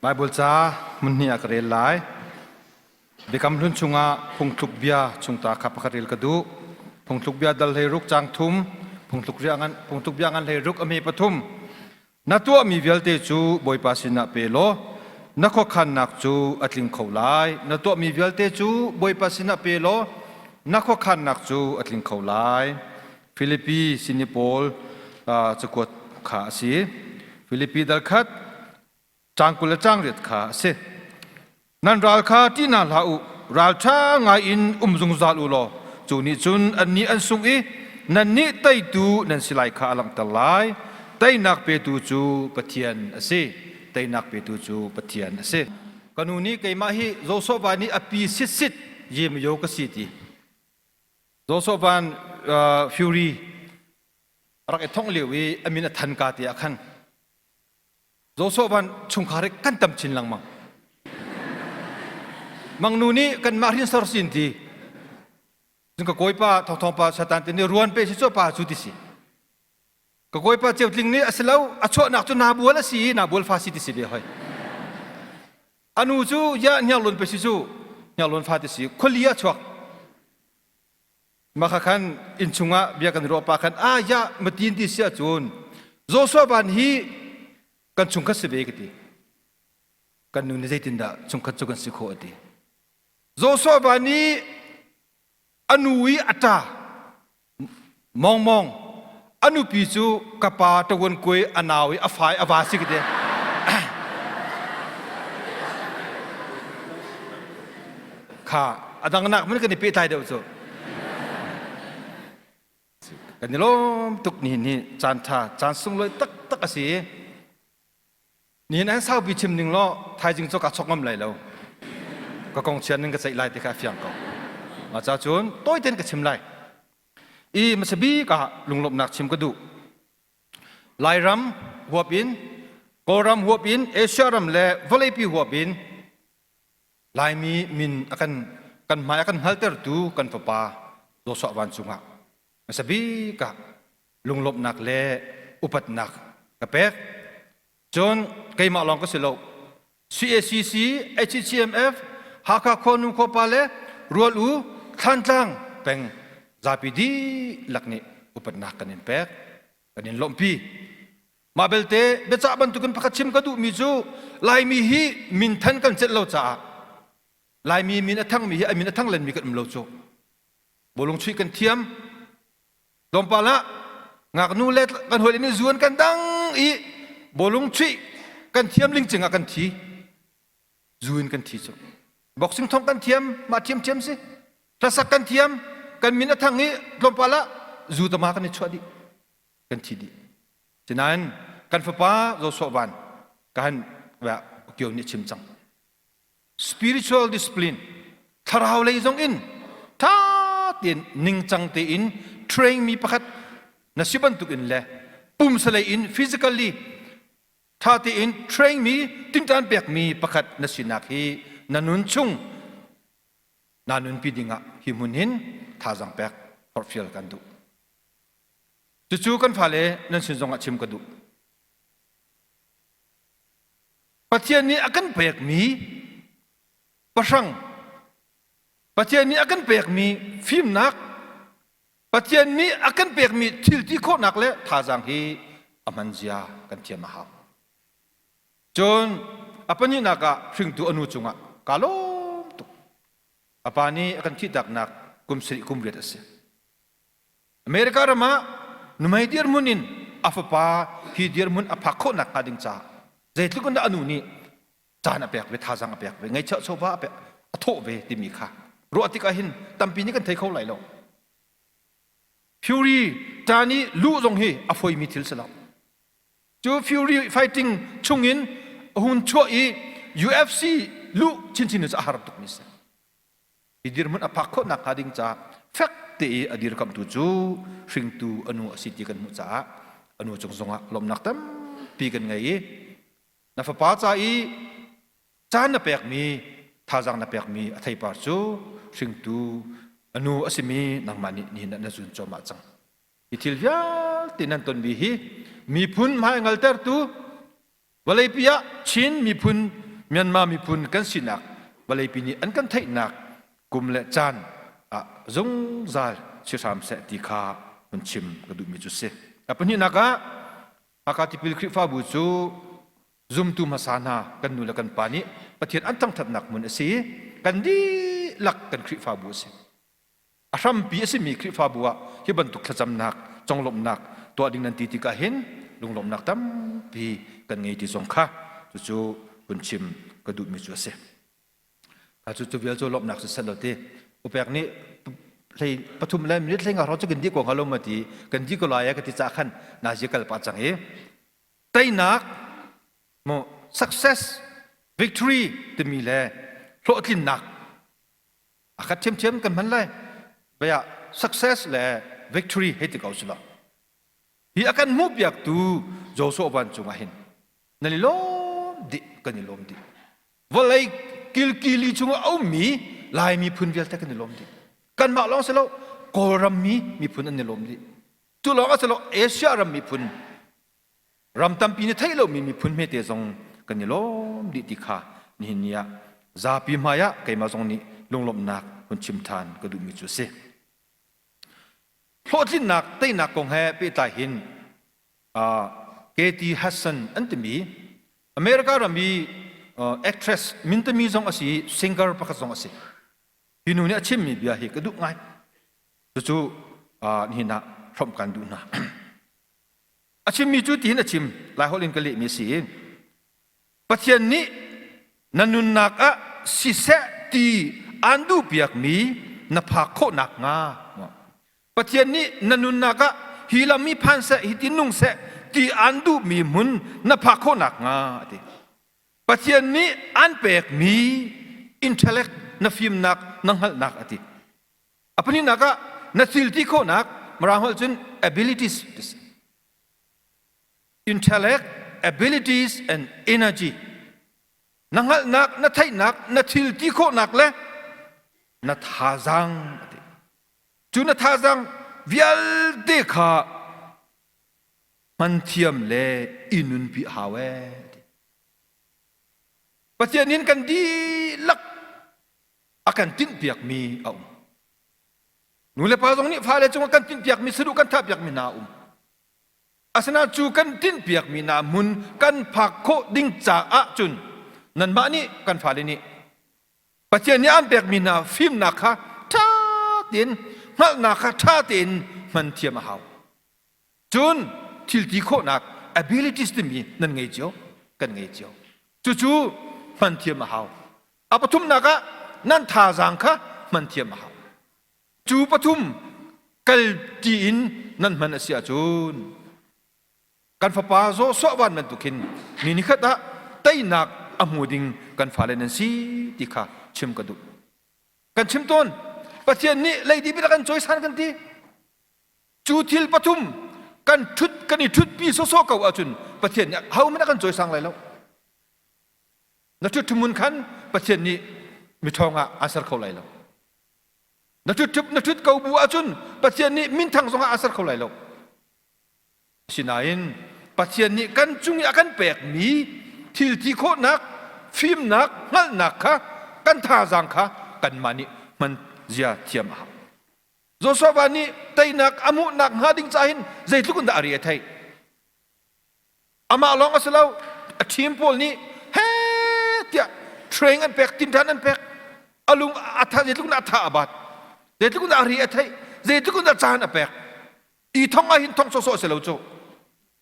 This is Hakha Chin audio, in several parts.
Baibal ca hmun hnih ah ka rel lai. Biakam Hlun chungah phungthluk bia chungta kha pakhat rel ka duh. Phungthluk bia dal 16 caang thum, phungthluk bia ngan phungthluk bia ngan 16 a hme pathum. Na tuahmi vialte cu Bawipa sinah pe law na khuakhannak cu a tling kho lai. Na tuahmi vialte cu Bawipa sinah pe law na khuakhannak cu a tling kho lai. Filipi sin i Paul cakuat kha a si. Filipi dal khat caang 20 le caang riat kha a si. Nan ral kha ṭih hna hlah u, ralṭha ngai in um zungzal u law cu nih cun annih an sungh i nannih teitu nan si lai kha a langhter lai. Teinak petu cu Pathian a si. Teinak petu cu Pathian a si. Ka nu nih keimah hi Joshua va nih a pi sitsit yemyo ka si ti. Joshua van Fury rak i thongh lio i a min a than ka ti ah khan Joshua van chungkhar hi kan tam chin lengmang. Mangnu nih kanmah hrinsor sin ti. Cun ka kawipa thawngthawng pa satan ti nih ruan pe si cu pa cu ti si. Ka kawipa ceutling nih a si lo a chuahnak cu nabual a si i nabual fa si ti si ve hoi. Anu cu ya hniarlawn pe si cu hniarlawn fa ti si khuali a chuak. Mah kha khan innchung ah bia kan ruah pa khan ah ya matin ti si ahcun Joshua van hi kan chungkhat si ve ka ti. Kan nu nih zeitindah chungkhat cu kan si khawh a ti. Joshua van i a nu i a ṭa mawng mawng a nupi cu ka pa ṭawan kuai a nau i a fa i a va si ka ti. Kha a dangnak hmanh kan i pehtlai deuh cu. Kan i lawm tuk nihin hi caan ṭha caan sunglawi taktak a si. Nihin an saupi chim ning law thaizing cu ka chok ngam lai lo. Ka kong chian ning ka ceih lai ti kha a fiang ko. Mah ca cun tawi tein ka chim lai. I hmasa bik ah lunglawmhnak chim ka duh. Lairam huap in, Kawlram huap in, Asia ram le vawleipi huap in Laimi min a kan kan hmai a kan hngaltertu kan fapa Joshua vancung ah hmasa bik ah lunglawmhnak le upatnak ka pek. Cun keimah lawng ka si lo. CACC, HCMF, Hakha khuanu khuapa le Rual U Thlantlang peng zapi dihlak nih upatnak kan in pek, kan in lawmhpi. Mah belte biacah bantukin pakhat chim ka duhmi cu Laimi hi minthan kan celh lo caah Laimi min a thangmi hi a min a thang lenmi kan um lo cu. Bawlung chuih kan thiam. Tlawmpal ah ngaknu le kan hawile nih zuan kan dang i bawlung chuih kan thiam lingcing ah kan thi. Zu in kan thi cu. Boxing thong kan thiam, mah thiam thiam si. Hlasak kan thiam, kan min a thang i tlawmpal ah zu tama kan i chuah dih. Kan thi dih. Sinain kan fapa Joshua Van kan kio nih chim cang. Spiritual discipline thlarau lei zong in tha tein ningcang tein train mi pakhat na si bantuk in le pumsa lei in physically tha tein train mi tinṭan pek mi pakhat na sinak hi na nun chung na nunpi dingah hi hmun hin thazaang pek forhfial kan duh. Cucu kan fale nan sin zongah chim ka duh. Pathian nih a kan pekmi pahrang, Pathian nih a kan pekmi fimnak, Pathian nih a kan pekmi thil ti khawhnak le thazaang hi a hman zia kan thiam a hau. Cun a pahnihnak ah hringtu a nu cungah kaa lawm tuk. A pa nih a kan thihtaknak kum sarih kum riat a si. America ram ah nuhmei dirhmun in a fapa hi dirhmun a phak khawh nakhnga ding caah zeitluk in dah a nu nih caan a pek ve thazaang a pek ve ngeihchiah chawva a pek a thawh ve timi kha ruah tikah hin tampi nih kan thei kho lai lo Fury ta nih luh zong hi a foimi thil si lo cu Fury fighting chungin a hun chuah i UFC luh chinchin cu a har tukmi si Hi dirhmun a phak khawh nakhnga ding caah fek te i a dirkamhtu cu hringtu a nu a si ti kan hmuh caah a nu cung zongah lawmhnak tampi kan ngei i na fapa ca i caan na pekmi thazaang na pekmi a theipar cu hringtu a nu a simi nangmah nih nihin ah na zun cuahmah cang. Hi thil vialte nan tonmi hi miphun hmai ngaltertu Vawleipi ah Chin miphun Myanmar miphun kan sinak vawleipi nih an kan theihnak kum le caan ah zungzal si hram seh ti kha hun chim ka duhmi cu si. A pahnihnak ah Hakha Tipil Khrihfabu cu zumtu hmasa hna kan nu le kan pa nih Pathian an thangthatnak hmun a si i kan dihlak kan Khrihfabu a si. A hrampi a simi Khrihfabu ah hi bantuk thlacamnak, conglawmhnak tuah ding nan ti tikah hin lunglawmhnak tampi kan ngei ti zong kha cucu hun chim ka duhmi cu a si. Kha cu cu vial cu lawmhnak siseh lo ti upek nih hlei pathum le minute hlei nga hrawng cu kan dih ko hnga lo ma ti kan dih ko lai ka ti ca khan nazi kal pah cang i teinak mu success victory timi le hlawhtlinnak a khat ṭhiamṭhiam kan hman lai bia success le victory hei ti ko si lo hi a kan hmuhpiaktu Joshua vancung ah hin nan i lawm dih kan i lawm dih vawlei kilkili chungah a ummi Lai miphun vialte kan i lawm dih kanmah lawng si lo Kawlram mi miphun an i lawm dih cu lawng a si lo Asia ram miphun ram tampi nih theih lomi miphun hmete zong kan i lawm dih ti kha nihin ni ah zapi hmai ah keimah zong nih lunglawmhnak hun chim ṭhan ka duhmi cu a si. Hlawhtlinnak teinak kong he pehtlai hin Katie Hudson an timi America ram i actress mintami zong a si i singer pakhat zong a si. Hi nu nih a chimmi bia hi ka duh ngai. Cucu nihin ah hrawmh kan duh hna. A chimmi cu tihin a chim, Laiholh in ka lehmi a si i Pathian nih na nunnak ah siseh ti aan duhpiakmi na phak khawh nakhnga Pathian nih na nunnak ah hi lam hi phan seh, hi ti nung seh ti aan duhmi hmun na phak khawh nakhnga a ti. Pathian nih aan pekmi intellect na fimnak na hngalhnak a ti. A pahnihnak ah na thil ti khawhnak Mirang holh cun abilities intellect, abilities and energy. Na hngalhnak, na theihnak, na thil ti khawhnak le na thazaang a ti. Cu na thazaang vialte kha hman thiam le i nunpi a hau ee ti. Pathian in kan dihlak a kan tinhpiakmi a um. Nu le pa zong nih fale cungah kan tinhpiakmi saduh kan thahpiakmi hna a um. Asinain cu kan tinhpiakmi hna hmun kan phak khawh ding caah cun nanmah nih kan fale nih Pathian nih aan pekmi hna fimnak kha ṭha tein hngalhnak kha ṭha tein hman thiam a hau. Cun thil ti khawhnak abilities timi nan ngei cio, kan ngei cio. Cucu hman thiam a hau. A pathumnak ah nan thazaang kha hman thiam a hau. Cu pathum kal ti in nan hman a si ahcun kan fapa Joshua van bantuk hin ni nikhat ah teinak a hmu ding kan fale nan si ti kha chim ka duh. Kan chim tawn Pathian nih leidip in a kan cawisan kan ti. Cu thil pathum kan ṭhut kan i ṭhutpi sawsawh ko ahcun Pathian nih ahohmanh a kan cawisang lai lo. Na ṭhut ṭhumun khan Pathian nih miṭhawng ah aan ser kho lai lo. Na ṭhut ṭhup na ṭhut ko bu ahcun Pathian nih minthang zongah aan ser kho lai lo. Asinain Pathian nih kan cung i a kan pekmi thil ti khawhnak, fimnak, hngalhnak kha kan thazaang kha kanmah nih hman zia thiam a hau. Joshua nih teinak a hmuhnak hnga ding caah hin zeitluk in dah a ri a theih. Amah lawng a si lo, a team pawl nih he tiah train an pek, tinṭan an pek. A lung a tha zeitluk in a tha a bat. Zeitluk in a ri a theih, zeitluk in a caan a pek. I thong ah hin thong sawsawh a si lo cu.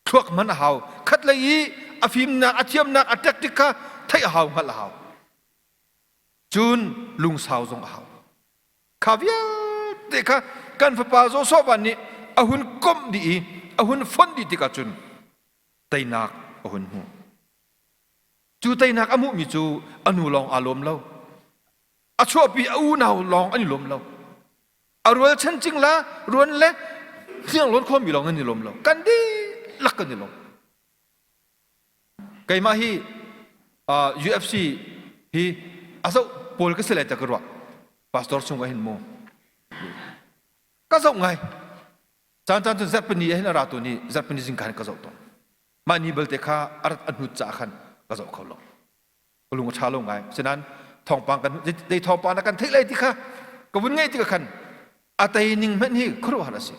Thluak hman a hau. Khat lei i a fimnak, a thiamnak, a tactic kha theih a hau, hngalh a hau. Cun lungsau zong a hau. Kha vialte kha kan fapa Joshua nih a hun komh dih i a hun fonh dih tikah cun teinak a hun hmu. Cu teinak a hmuhmi cu a nu lawng aa lawm lo. A chuahpi a unau lawng an i lawm lo. A rualchan cingla ruan le hnianglawn khuami lawng an i lawm lo. Kan dihlak kan i lawm. Keimah hi uh, UFC hi a zoh pawl ka si lai ta ka ruah. Pastor chung ah hin mu. Ka zoh ngai. Caan caan cun zarhpini ah hin a ra tu ni zarhpini zingka hin ka zoh tawn. Mah ni belte kha a rat a hnut caah khan ka zoh kho lo. Ka lung a ṭha lo ngai. Asinain thawngpang kan zei thawngpang na kan theih lai ti kha ka vun ngaih tikah khan a tei ning hmanh hi khuaruahhar a si.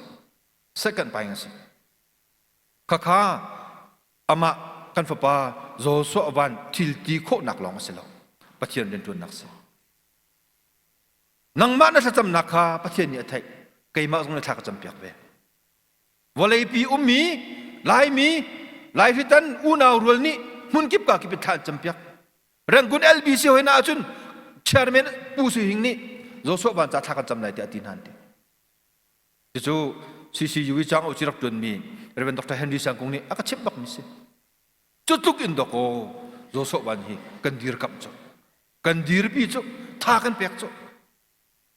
Second paing a si. Khakha amah kan fapa Joshua van thil ti khawhnak lawng a si lo. Pathian rianṭuannak si. Nangmah na thlacamnak kha Pathian nih a theih. Keimah zong na thla ka campiak ve. Vawleipi ummi Laimi Laihritan unau rual nih hmunkip ka kip in thla an campiak. Rangoon LBC hoi na ahcun chairman Pu Sui Hing nih Joshua Van ca thla kan cam lai tiah a ti hna an ti. Cucu CCU i Chang Oci rak ṭuanmi Rev. Dr. Henry Sang Kung nih a ka chimh bakmi si. Cu tluk in dawkaw Joshua Van hi kan dirkamh cu. Kan dirpi cu tha kan pek cu.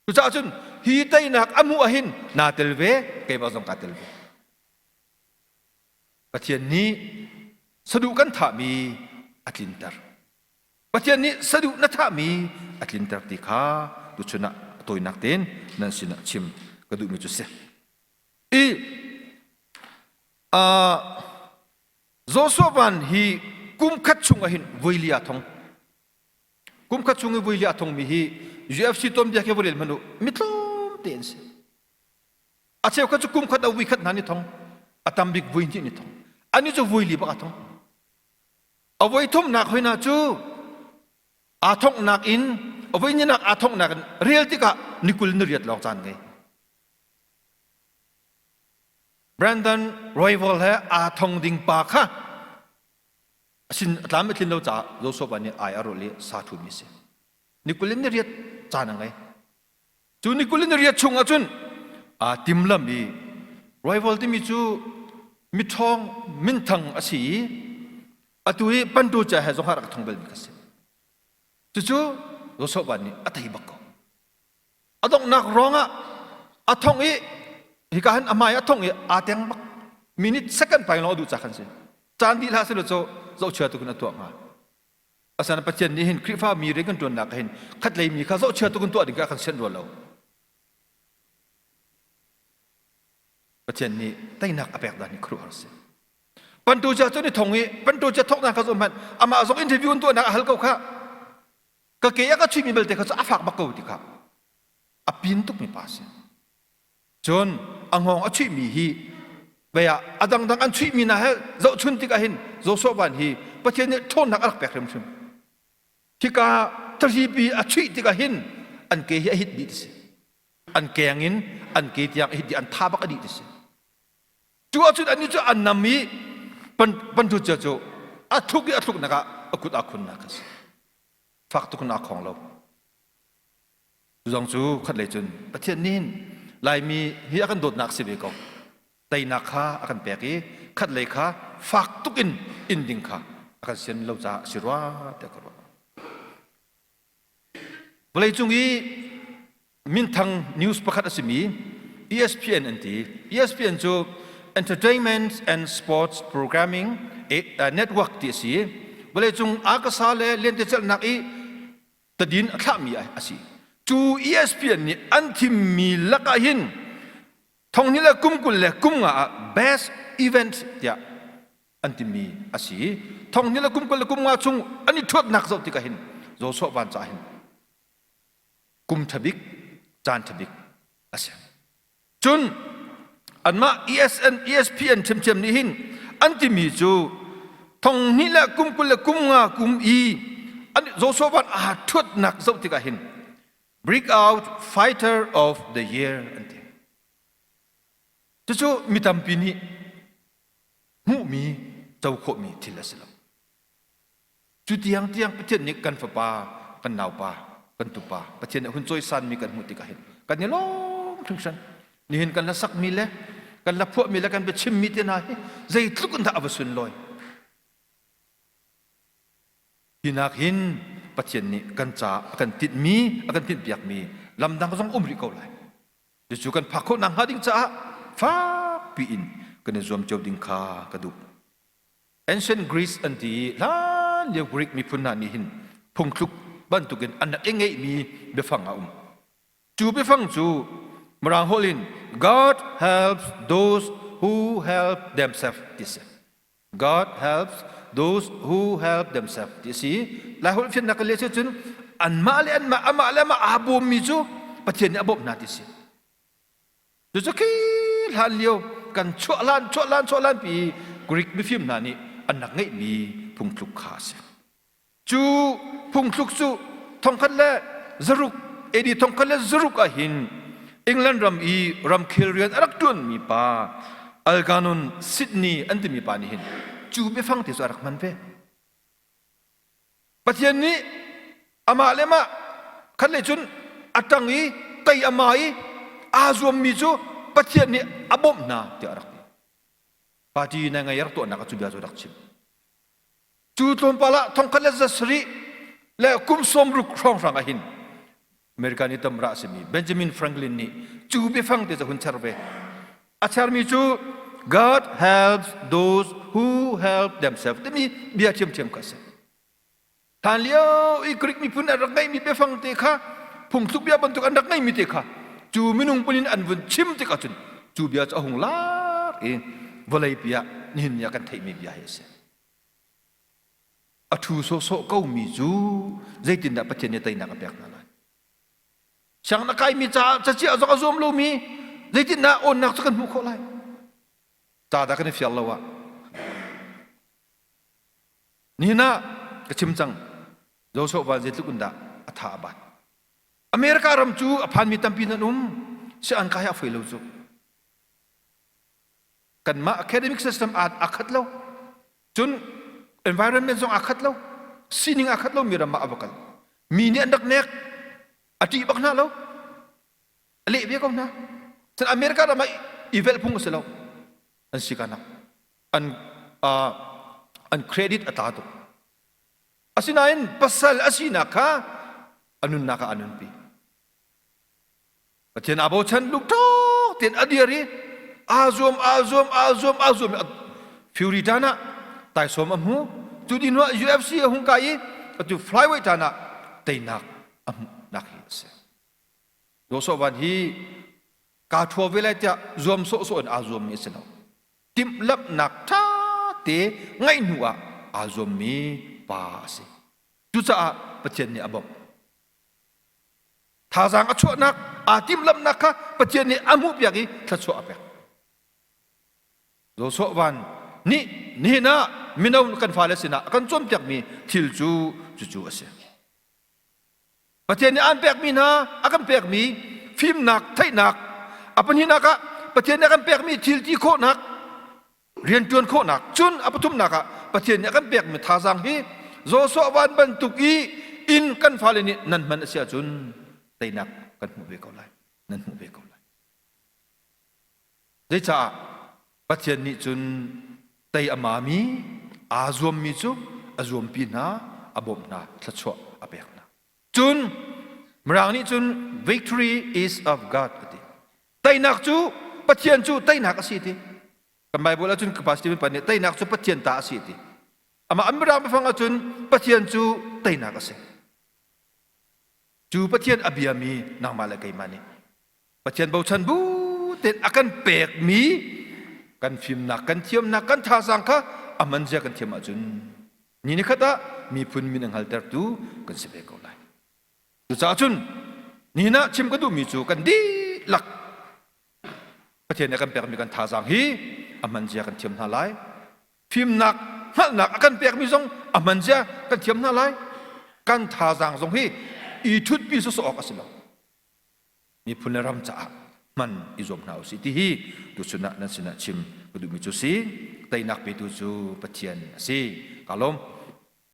Cucaah cun hi teinak a hmuh ahhin naa tel ve, keimah zong kaa tel ve. Pathian nih saduh kan thahmi a tlinter. Pathian nih saduh na thahmi a tlinter ti kha tuchun ah a tawinak tein nan sinah chim ka duhmi cu si. I uh, Joshua van hi kum khat chung ahhin voi li aa thong. Kum khat chung i vui li a thongmi hi UFC tuanbia khi va rel hmanh u mi tlawm te an si. A cheukhat cu kum khat a vui khat hna ni thong, a tam bik vui hnih ni thong. Ani cu vui li bak a thong. A voi thumnak hoina cu aa thonghnak in a voi ninak aa thonghnak in rel tikah ni kul ni riat lawng caan ngei. Brandon Royval he aa thong ding pa kha Asin a tlam a tlin lo caah Joshua nih ai a rawlh i sa ṭhumi a si. Ni kul in ni riat caan a ngei. Cu ni kul in ni riat chung ahcun aa timlam i Royval timi cu miṭhawng minthang a si i atu i pantu ca he zong rak thong balmi kha si. Cucu Joshua nih a tei bak ko. A donghnak ruangah a thong i hika hin a hmai a thong i aa teng bak. Minute second pai lawng a duh ca khan si. Caan dih hlah selaw cu zohchia tuk in a tuah hnga. Asinain Pathian nih hin Khrihfa mi rian kan ṭuannak ah hin khatlei mi kha zohchia tuk in tuah ding kha a kan sianh rua lo. Pathian nih teinak a pek dan hi khuaruahhar a si. Pantu cia cu ni thong i pantu cia thawknak kha zoh hmanh amah zong interview an tuahnak a hal ko kha. Ka ke a ka chuihmi belte kha cu a fak bak ko ti kha a pin tukmi pa a si. Cun a hngawng a chuihmi hi vei ah a dangdang an chuihmi hna he zohchun tikah hin Joshua van hi Pathian nih ṭhawnnak a rak pek hrimhrim. Hika thahripi a chuih tikah hin an ke hi a hit dih ti si. An keng in an ke tiang a hit dih an tha bak a dih ti si. Cu ahcun annih cu an nam i panṭut cia cu a thluk i a thluknak ah a kut aa khunnak a si. Fak tuk in aa khong lo. Cu zong cu khatlei cun Pathian nih hin Laimi hi a kan dawtnak si ve ko. Teinak kha a kan pek i khatlei kha fak tuk in in ding kha a kan sian lo caah a si rua tiah ka ruah. Vawleicung i minthang news pakhat a simi ESPN an ti. ESPN cu Entertainment and Sports Programming Network ti a si. Vawleicung akasa le lentecelhnak i tadin a thlahmi a si. Cu ESPN nih an thimmi lakah hin thonghnih le kum 20 le kum nga ah best event tiah an timi a si i thonghnih le kum 20 le kum nga chung an i ṭhuatnak zoh tikah hin Joshua van caah hin kum ṭha bik caan ṭha bik a si. Cun anmah ESN ESPN ṭhiamṭhiam nih hin an timi cu thonghnih le kum 20 le kum nga kum i an Joshua van aa ṭhuatnak zoh tikah hin Breakout Fighter of the Year an ti. Cucu mi tampi nih hmuhmi co khawhmi thil a si lo. Cu tiang tiang Pathian nih kan fapa, kan naupa, kan tupa Pathian nih hun cawisanmi kan hmuh tikah hin kan i lawm hringhran. Nihin kan hlasakmi le kan hla phuahmi le kan biachimmi te hna hi zeitluk in dah a va sunlawi. Hi nak hin Pathian nih kan ca a kan tinhmi, a kan tinhpiakmi lamdang zong um rih ko lai. Cucu kan phak khawh nakhnga ding caah fakpi in kan i zuam cio ding kha ka duh. Ancient Greece an ti i hlan lio Greek miphun hna nih hin phungthluk bantukin an rak i ngeihmi biafang a um. Cu biafang cu Mirang holh in God helps those who help themselves ti si. God helps Those who help themselves ti a si. Laiholh fiannak ka leh si cun anmah le anmah amah le amah aa bawmmi cu Pathian nih a bawmh hna ti a si. Cucu khi hlan lio kan chuah hlan chuah hlan chuah hlan pi Greek mifim hna nih an rak ngeihmi phungthluk kha a si. Cu phungthluk cu thongkhat le zaruk AD 1600 ah hin England ram i ramkhel rian a rak ṭuanmi pa Algernon Sidney an timi pa nih hin cu biafang te cu a rak hman ve. Pathian nih amah le mah khat lei cun a ṭang i tei a ma i aa zuammi cu Pathian nih a bawmh hna tiah a rak ti. Party na ngei rak tuahnak ah cu bia cu rak chim. Cu tlawmpal ah thongkhat le zasarih le kum sawmruk hrawnghrang ah hin America nih tamra a simi Benjamin Franklin nih cu biafang te cu hun cher ve. A chermi cu God helps those who help themselves timi bia ṭhiamṭhiam kha a si. Hlan lio i Greek miphun an rak ngeihmi biafang te kha phungthluk bia bantuk an rak ngeihmi te kha cu minung punin an vun chim tik ahcun cu bia cu a hung lar i vawleipi ah nihin ni ah kan theihmi bia hi a si. A ṭhu sawhsawh komi cu zeitindah Pathian nih teinak a pek hna lai? Sianginn a kaimi caah caciah zong a zuam lomi zeitindah awnnak cu kan hmuh khawh lai? Ca dah kan i fial lo ah. Nihin ah ka chim cang. Joshua van zeitluk in dah a tha a bat. America ram cu a phanmi tampi nan um. Si an kai a foi lo cu. Kanmah academic system aa khat lo. Cun environment zong aa khat lo. Sining aa khat lomi ram ah a va kal. Mi nih an rak nek. A ṭih bak hna lo. A leh ve ko hna. Cun America ram ah i velh phung a si lo. An si kanak. An uh, an credit a tla tuk. Asinain pasal a sinak kha a nunnak ah a nunpi. Pathian aa bochan lungṭawk tein a dir i aa zuam aa zuam aa zuam aa zuam i Fury tan ah taisawm a hmu. Cu dih hnuah UFC a hung kai i atu flyweight tan ah teinak a hmuhnak hi a si. Joshua Van hi kaa ṭhua ve lai tiah zuam sawhsawh in aa zuammi a si lo. Timhlamhnak ṭha te ngaih hnu ah aa zuammi pa a si. Cucaah Pathian nih a bawmh. Thazaang a chuahnak, aa timhlamhnak kha Pathian nih a hmuhpiak i thluachuah a pek. Joshua Van nih nihin ah mino kan fale sinah a kan cawnpiakmi thil cu cucu a si. Pathian nih aan pekmi hna, a kan pekmi fimnak, theihnak, a pahnihnak ah Pathian nih a kan pekmi thil ti khawhnak, rianṭuan khawhnak, cun a pathumnak ah Pathian nih a kan pekmi thazaang hi Joshua van bantuk i inn kan fale nih nan hman a si ahcun teinak kan hmuh ve ko lai, nan hmuh ve ko lai. Zeicah Pathian nih cun tei a mami, aa zuammi cu a zuampi hna, a bawmh hna, thluachuah a pek hna. Cun Mirang nih cun victory is of God a ti. Teinak cu Pathian cu teinak a si ti. Kan Bible ahcun ka pastor pa nih teinak cu Pathian ta a si ti. Amah an Mirang biafang ahcun Pathian cu teinak a si. Cu Pathian a biami nangmah le keimah nih Pathian bochan bu tein a kan pekmi kan fimnak, kan thiamnak, kan thazaang kha a man zia kan thiam ahcun ni nikhat ah miphun min a hngaltertu kan si ve ko lai. Cucaah cun nihin ah chim ka duhmi cu kan dihlak Pathian nih a kan pekmi kan thazaang hi a hman zia kan thiam hna lai. Fimnak, hngalhnak a kan pekmi zong a hman zia kan thiam hna lai. Kan thazaang zong hi i ṭhutpi sawsawh awk a si lo. Miphun le ram caah hman i zuam hna usih ti hi tuchun ah nan sinah chim ka duhmi cu si. Teinak petu cu Pathian a si. Ka lawm.